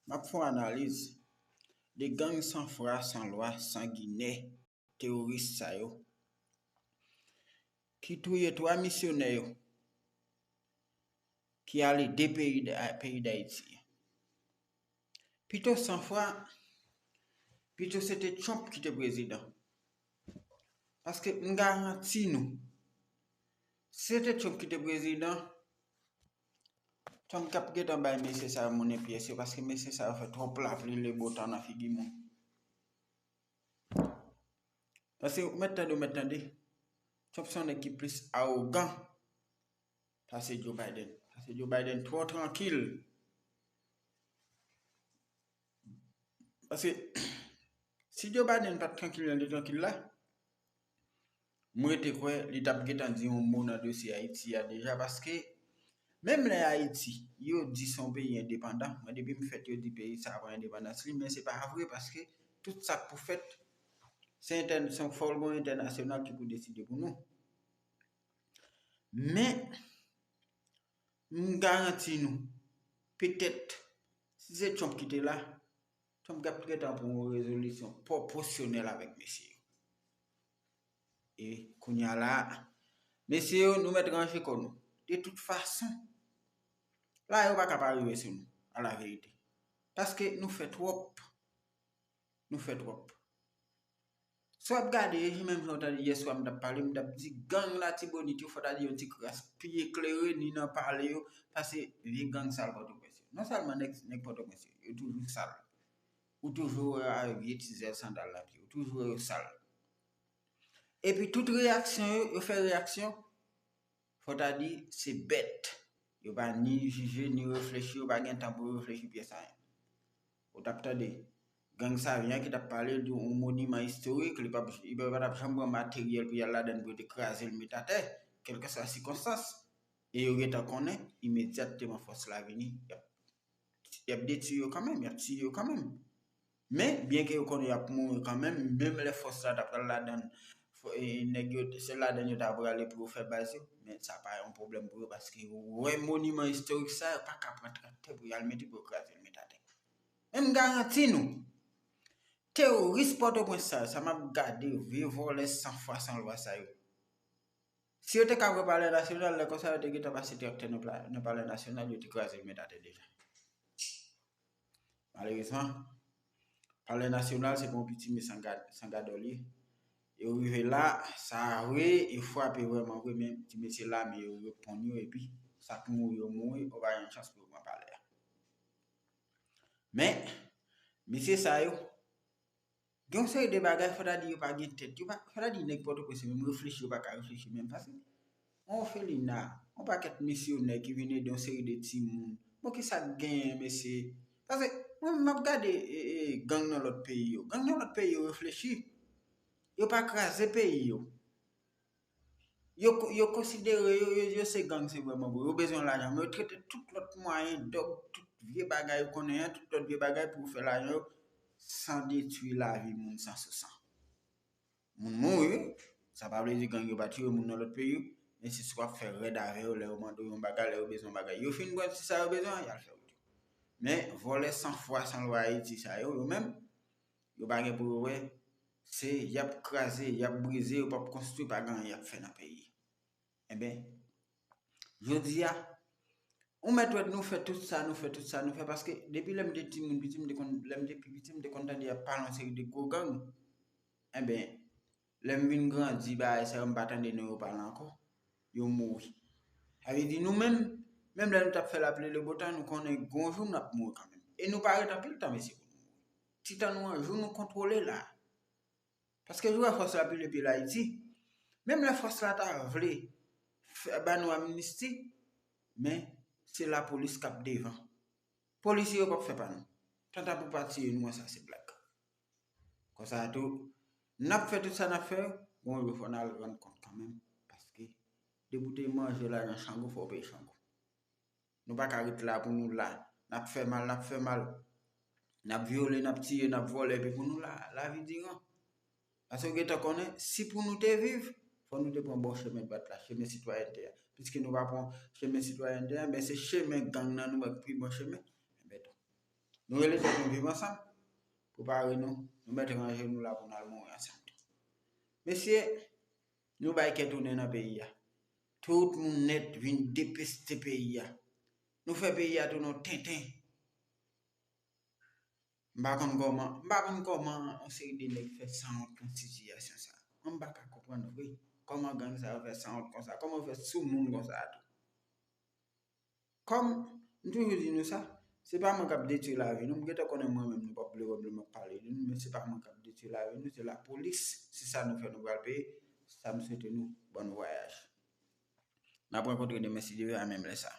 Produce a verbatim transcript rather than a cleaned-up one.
M ap fè yon analiz de gang san fwa, san lwa, sanginè, teworis sa yo ki touye twa misyonè yo ki ale de peyi, peyi Dayiti. Pito san fwa, pito se te Trump ki te prezidan. Paske m garanti nou, si se te Trump ki te prezidan, Trump t ap gentan bay mesye sa yo monnen pyès yo, paske mesye sa yo fè twòp lapli lebotan nan figi moun. Paske ou mèt tande, ou mèt tande, Trump se yon nèg ki plis awogan pase Joe Biden. Pase Joe Biden twò trankil. Paske si Joe Biden pa t trankil jan li trankil la, m rete kwè li t ap gentan di yon mo nan dosye Ayiti a deja, paske menm lè Ayiti, yo di se yon peyi endepandan, mwen depi m fèt yo di peyi sa a pran endepandans li, men se pa vre paske tout sa k pou fèt, se entè-, se yon fòlbon entènasyonal ki pou deside pou nou. Men, m garanti nou, petèt, si se Trump ki te la, Trump t ap gentan pran yon rezolisyon pwopòsyonèl avèk mesye yo. E kounye a la, mesye yo, nou mèt ranje kò nou. De tout fason, la yo pa ka pa rive sou nou, a la verite. Paske nou fè twòp. Nou fè twòp. Si w ap gade, e menm jan w tande yèswa m t ap pale, m t ap di gang Latibonit yo, fò ta di yon ti kras pi eklere, ni nan pale yo, pase vye gang sal Pòtoprens yo. Non sèlman nèg, nèg Pòtoprens yo, yo toujou sal. Ou toujou wè yo avèk vye ti zèl sandal nan pye, ou toujou wè yo sal. Epi tout reyaksyon yo, yo fè reyaksyon, fò ta di, se bèt. Yo pa ni jije, ni reflechi, yo pa gen tan pou yo reflechi pyès anyen. Ou t ap tande gang Savyen an ki t ap pale de yon moniman istorik, li p ap, li pa t ap janm pran materyèl pou y al ladann pou yo te kraze l met atè, kèlkeswa sikonstans. E yo gentan konnen, imedyatman fòs la vini, y ap, y ap detwi yo kanmenm, y ap tiye yo kanmenm. Men, byenke yo konnen y ap mouri kanmenm, menm lè fòs la t ap pral ladann, fò, e, nèg yo, se ladann yo ta prale pou yo fè baz yo, men sa pa yon pwoblèm pou yo, paske yo wè moniman istorik sa, yo pa ka pran traktè pou y al mete pou yo kraze l met atè. Men m garanti nou, teworis Pòtoprens sa yo, sa m ap gade, vye vòlè san fwa san lwa sa yo. Si yo te ka pran Palè Nasyonal, lè konsa yo te gentan pase traktè nan pla-, nan Palè Nasyonal, yo te kraze l met atè deja. Malerezman, Palè Nasyonal se pa yon pitimi san gad-, san gadòl ye. Yo rive la, sa vre, yo frape vrèman vre, men ti mesye lame yo reponn yo, epi sa k mouri yo mouri, yo pa jwenn chans pou yo pran palè a. Men, mesye sa yo, gen yon seri de bagay, fò ta di yo pa gen tèt. Yo pa, fò ta di nèg Pòtoprens menm reflechi, yo pa ka reflechi menm. Paske yon òfelina, yon pakèt misyonè ki vin ede yon seri de timoun. Bon, ki sa k genyen, mesye? Paske mwen, m ap gade, e, e, gang nan lòt peyi yo. Gang nan lòt peyi yo reflechi. Yo pa kraze peyi yo. Yo, yo konsidere yo, yo, yo se gang, se vrèman vre. Yo bezwen lajan, men yo trete tout lòt mwayen, dòg, tout vye bagay yo konnen an, tout lòt vye bagay pou yo fè lajan yo, san detwi lavi moun san sou san. Moun mouri, wi. Sa pa vle di gang yo pa tiye moun nan lòt peyi, men se si w ap fè rèd avè yo, lè yo mande w yon bagay, lè yo bezwen yon bagay. Yo fin pran ti sa yo bezwen an, y al fè wout yo. Men vòlè san fwa, san lwa Ayiti sa yo, yo menm, yo pa gen pou yo wè, se y ap kraze, y ap brize, yo p ap konstwi, pa gen anyen y ap fè nan peyi. Enben, jodi a, ou mèt wè nou fè tout sa, nou fè tout sa, nou fè, paske depi lè m te timoun piti, m te konn, lè m te pi piti, m te konn tande y ap pale yon seri de gwo gang. Enben, lè m vin grandi, bagay sa yo, m pa tande non yo pale ankò. Yo mouri. Sa vle di nou menm, menm lè nou t ap fè lapli lebotan, nou konnen gon jou n ap mouri kanmenm. E nou pa ret anpil tan, mesye, pou nou mouri. Ti tan nou an, jou nou kontwole la. Paske jou wè fòs la pile pye Ayiti, menm lè fòs la ta vle fè, ba nou amnisti, men se lapolis k ap devan. Polisye yo p ap fè pa nou. Tanta pou pa tiye nou an, sa se blag. Konsa tou, n ap fè tout sa n ap fè, bon, yo fò n al rann kont kanmenm, paske depi w te manje lajan Chango, fò w peye Chango. Nou pa ka ret la pou nou la. N ap fè mal, n ap fè mal. N ap vyole, n ap tiye, n ap vòlè, epi pou nou la, lavi diran. Paske w gentan konnen, si pou nou te viv, fò nou te pran bò chemen dwat la, chemen sitwayènte a. Piske nou pa pran chemen sitwayènte a, men se chemen gang nan nou wè k pi bon chemen. Enben, Nou rele tèt nou Viv Ansanm, prepare nou, nou mèt ranje nou la pou n al mouri ansanm tou. Mesye, nou bay kè tounen nan peyi a. Tout moun nèt vin depeste peyi a. Nou fè peyi a tounen yon tenten. M pa konn kòman, m pa konn kòman yon seri de nèg fè sanwont nan sitiyasyon sa. Mwen m pa ka konprann vre. Kòman gang sa yo fè sanwont konsa? Kòman yo fè soumoun konsa tou? Kòm m toujou di nou sa, se pa mwen k ap detwi lavi nou. M gentan konnen mwen menm nou p ap vle wè m lè m ap pale de nou, men se pa mwen k ap detwi lavi nou, se lapolis. Se sa nou fè nou pral peye. Sa m swete nou, bòn vwayaj. N ap rankontre demen si Dye vle a menm lè sa.